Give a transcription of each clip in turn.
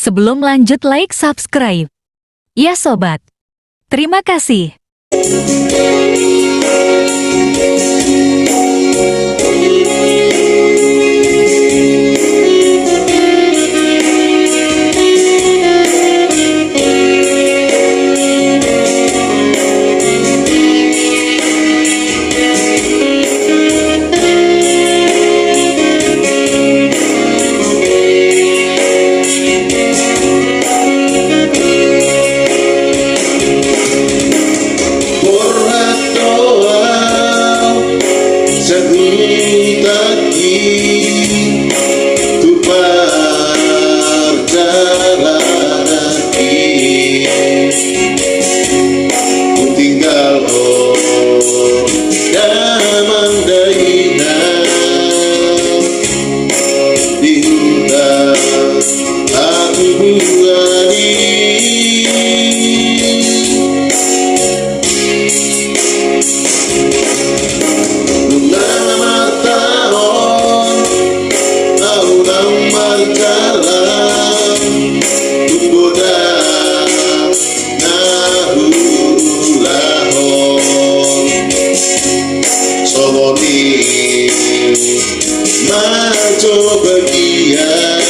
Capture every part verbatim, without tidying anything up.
Sebelum lanjut, like, subscribe ya sobat. Terima kasih. Borhat do au sahutangki tu parjalananki. Hutinggal ho damang dainang di huta hatubuan i. Nunga martaon au naung marjalan, tung godang na huulahon. Songon i ma jo bagian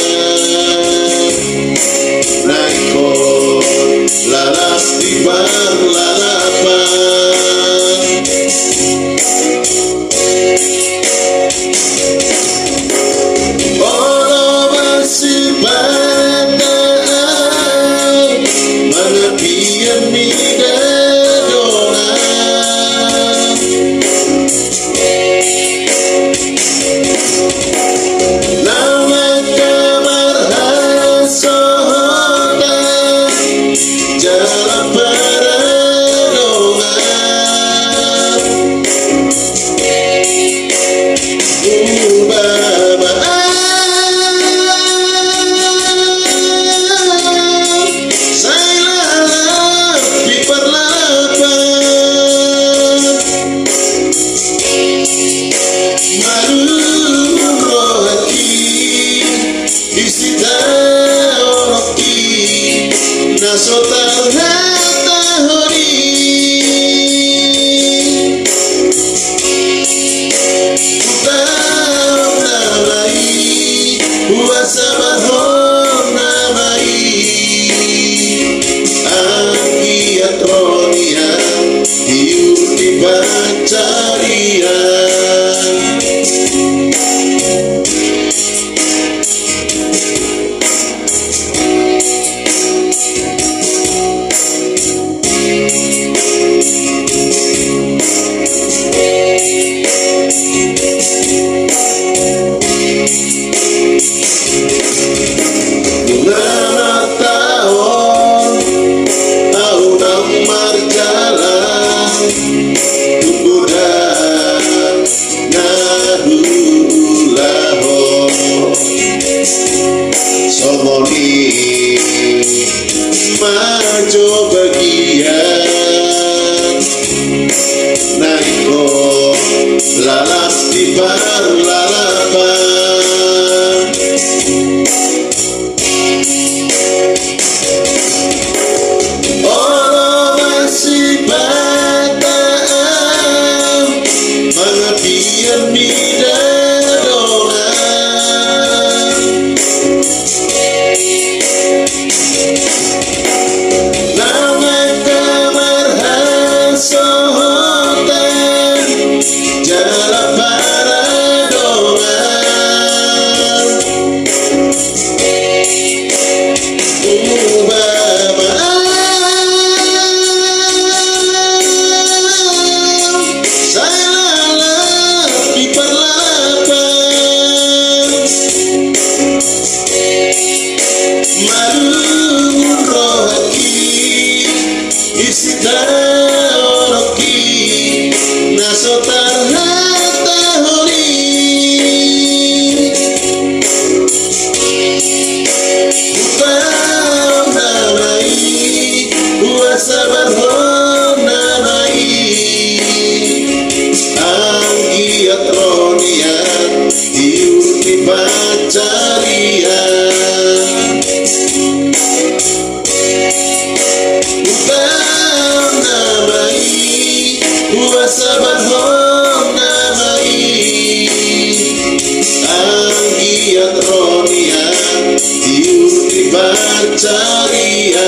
na ingkon lalap di parlalapan. Olo masipata au mangapian mida dongan. Naung angka marhasohotan jala paradongan. Umbama au sai lalap di parlalapan. Malungun rohangki di sitaononki na so tarhatahon i. Hutaon nama i, huasabarhon nama i, anggiat ro nian hiur di pansarian. Nunga martaon au naung marjalan, tung godang na huulahon. Songon i ma jo bagian na ingkon lalap di parlalapan. Olo masipata au mangapian mida dongan. Naung angka marhasohotan jala paradongan. Umbama au sai lalap di parlalapan. Malungun rohangki di sitaononki na so tarhatahon i. Hutaon nama i, huasabarhon nama i, anggiat ro nian hiur di pansarian. Hona ma i, anggiat ro nian tiur di pansarian.